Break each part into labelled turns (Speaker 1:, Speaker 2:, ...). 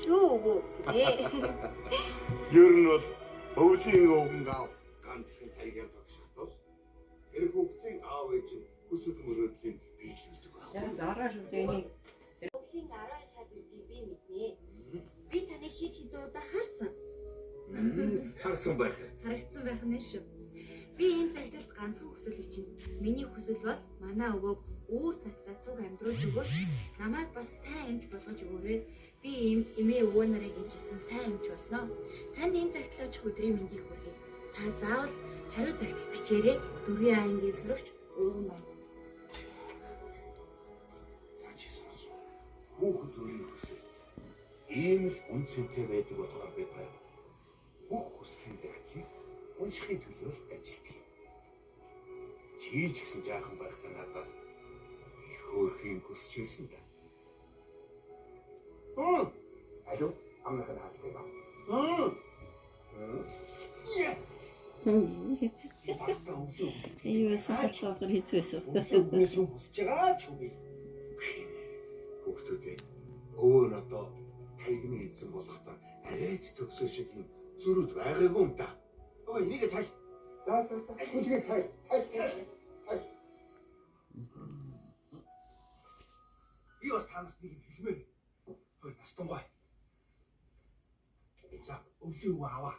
Speaker 1: шүү өвөө гинэ.
Speaker 2: Ер нь бол өвлийн өвгөн аав ганцхан тайгаа тогших тул тэр хүүхдийн аав ээж нь хүсэл мөрөөдлийг биелүүлдэг байх.
Speaker 3: За зараа шүү дээ энийг.
Speaker 1: Өвлийн 12 сард ирдгийг би мэднэ. Би таныг хэд хэдэн удаа харсан.
Speaker 2: Харсан байх.
Speaker 1: Харагдсан байх нь шүү. Би энэ цагталд ганцхан хүсэл бичнэ. Миний хүсэл бол манай өвөөг үүр татгаа цуг амьдруулж өгөөч. Намайг бас сайн эмч болгож өгөөрэй. Би эмээ өвөө нарыг эмчилсэн сайн эмч болно. Танд энэ цагтал очих өдрийн мэндийг хүргэе. Та заавал хариу цагтал бичээрэй. Дөрвийн ангийн сурагч өвгөн байна.
Speaker 2: За чи сонс. Хүүхэд өөрийн хүсэл ийм л үн цэнтэй байдаг болохоор бид нар бүх хүслийн захидлыг уншихын төлөө л ажилладаг юм. Чи ч гэсэн жаахан байхдаа надаас их хөөрхөн юм хүсч байсан да. Алуу, амнах нь хаалтыг аа.
Speaker 4: Багтаа өвлөө өгдөг.
Speaker 3: Юу сахалгаар хэцүү байсан.
Speaker 4: Өвлөө өгнөөс юм хүсэж байгаа ч үгүй.
Speaker 2: Хүүхдүүдээ өвөө нь одоо тайгны эзэн болохдоо арайч төгсөө шиг юм зөрүүд байгаагүй юм да.
Speaker 4: Өө энийг тай.
Speaker 2: За за за. Хүлгээ тай. Тай тай. Тай.
Speaker 4: Би бас та нарт нэг юм хэлмээр байна. Хөөе настангой. За өвлийн өвөө аваа.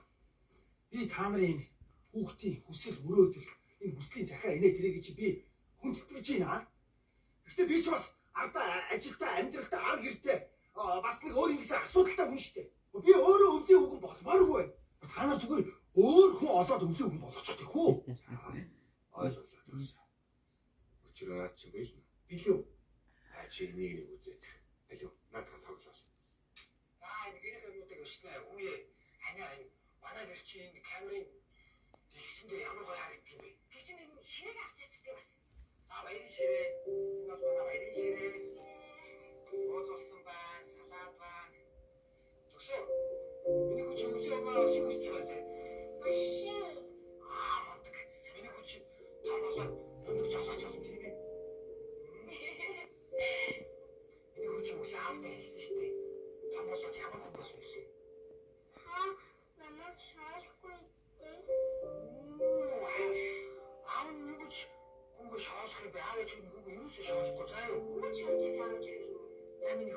Speaker 4: Би та нарын энэ хүүхдийн хүсэл мөрөөдөл энэ хүслийн захиа инээ тэрэ гэж би хүндэтгэж байна. Гэхдээ би ч бас ардаа ажилтаа амьдралдаа арга хэртэй бас нэг өөр ингэсэн асуудалтай хүн шүү дээ. Би өөрөө өвлийн өвгөн болмооргүй байна. Та нар зүгээр өөр хүн олоод өвлийн өвгөн болгочих гэх үү?
Speaker 2: Ойлголоо төгс. Учир нь наад чинь бэлнэ.
Speaker 4: Билүү.
Speaker 2: Аа чи энийг нэг үзээд. Алуу, наадхан тоглоол.
Speaker 4: За энэ гэрийн юмнуудыг өснө хүүе. Ханиа энэ манай гэр чи энэ камерын дэлгэцэн дээр ямар гоё харагддаг юм бэ?
Speaker 1: Тэр чинь энэ ширээг авч ичдэг бас.
Speaker 4: За баярын ширээ. Энэ бол манай баярын ширээ. Ууз болсон байна, салаад байна. Төгсөө. Миний хүч өвлийн өгөө өсөх хүсэж байлаа.
Speaker 1: Машин.
Speaker 4: Аа мундаг. Миний хүч том болоод өндөг жолооч болно тийм ээ. Миний хүч өглөө аавтай хэлсэн шүү дээ. Том болоод ямар хүн болсон гэсэн.
Speaker 5: Та намайг шоолохгүй үстэй.
Speaker 4: Аав нь юу гэж хүүгээ шоолох юм бэ? Аав ээж нь хүүгээ юусоо шоолохгүй заа юу?
Speaker 1: Хүүч явж яарч өгнө.
Speaker 4: За миний хүү